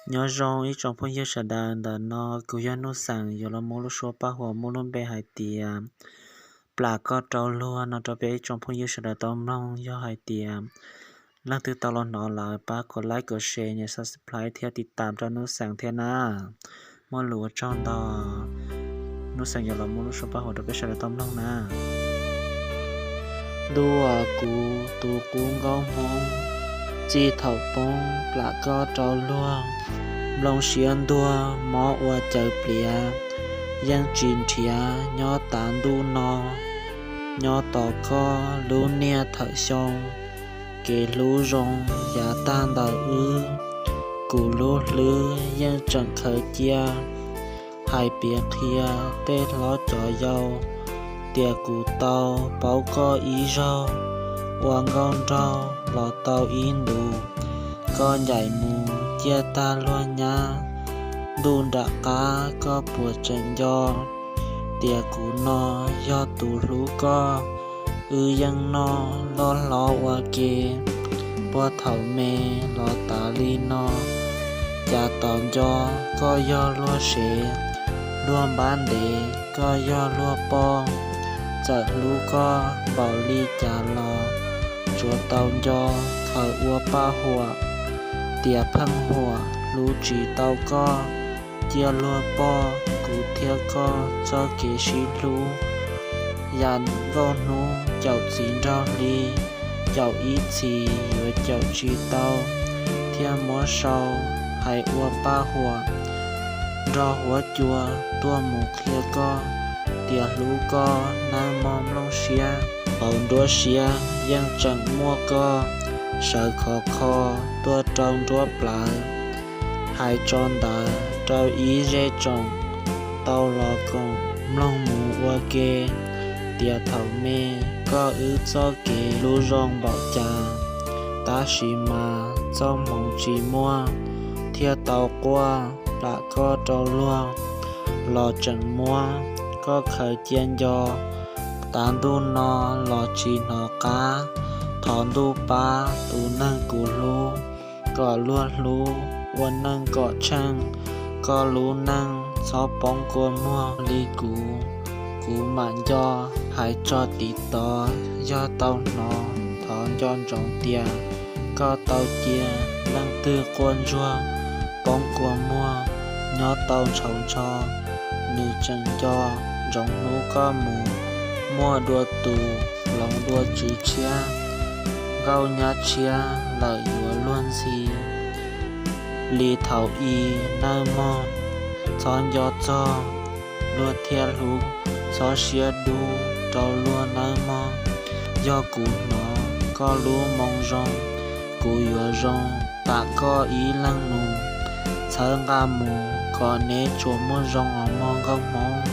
Nyob zoo ib tsoom phooj ywg sawv daws, ntawm no kuv yog Nuj Xeem yuav los muab lub suab paj huam muaj lub npe hais tias Plam Koj Rau Luag no rau peb ib tsoom phooj ywg sawv daws tau mloog. Yog hais tias leej twg tau los hnov lawm pab kom like, kom share, nias subscribe thiab tiv tam rau Nuj Xeem thiab na. Muaj lus ua tsaug ntau. Nuj Xeem yuav los muab lub suab paj huam rau peb sawv daws tau mloog na. Ntuj aw, kuv tus qub nkaub hmoob, txij thaum poob plam koj rau luag, nplooj siab ntuag mob ua cawv pliav, yeej tsis nrhiav nyob tav ntuj no. Nyob tos koj lub niaj thawm xyoo, kev hlub zoo yav tag ntawm wb, kuv lub hlwb yeej tseem khaws cia. Hais piav qhia tej hlob cov yau, tias kuv tau paub koj ib zaug, ua nkauj nraug los tau ib ntus, koj ncaim mus ciaj tag luag nyab. Ntuj nram qab koj puas tseem nco, tias kuv no yog tus hlub koj. Wb yeej noj loj hlob ua ke, puag thaum me los tas li no, cas tos nco koj yog luag sev, luag npab ntev koj yog luag poj. Txawm hlub koj npaum li cas los tsuas tau nco khaws ua paj huam, tias pheej huam hlub tsis tau koj. Cia luag poj kuv thiab koj txoj kev sib hlub, yam nkauj hnub caum txiv nraug hli, caum ib txhis yuav caum tsis tau, thiaj muab sau hais ua paj huam, nrog huab cua tuaj mus qhia koj, tias hlub koj nawb mog nplooj siab. Hauv nruab siab yeej tseem muaj koj, sawv khov kho tuaj rau nruab plawv. Hais tso ntawd rau ib zej tsoom tau los koom mloog mus ua ke, tias thaum me koj wb txoj kev hlub zoo npaum cas, tab sis mas txoj hmoov tsis muaj, thiaj tau quaj plam koj rau luag. Los tseem muab koj khaws cia nco, tav ntuj no los tsis hnov qab. Thov ntuj pab tus neeg kuv hlub, kom luag hlub ua neej kom tsheej, koj lub neej txhob poob kua muag li kuv. Kuv mam nco hais tso tiv tod, yog tau hnov thov nco ntsoov tias koj tau cia leej twg quaj ntsuag poob kua muag. Nyob tau ntshauv ntsho, nws tseem nco ntsoov hnub koj mus, muaj dua tus hloov dua tswv tshiab, nkauj nyab tshiab lawm yuav luag ntxhi. Li thaum i nawb mog, txhob nco txog luag thiaj hlub, txhob siab dub rau luag nawb mog. Yog kuv hnov koj lub moo zoo, kuv yuav zoo tam koj ib leeg nus. Txhawb nqa mus kom neb tsuas muaj zoo os mog nkauj hmoob.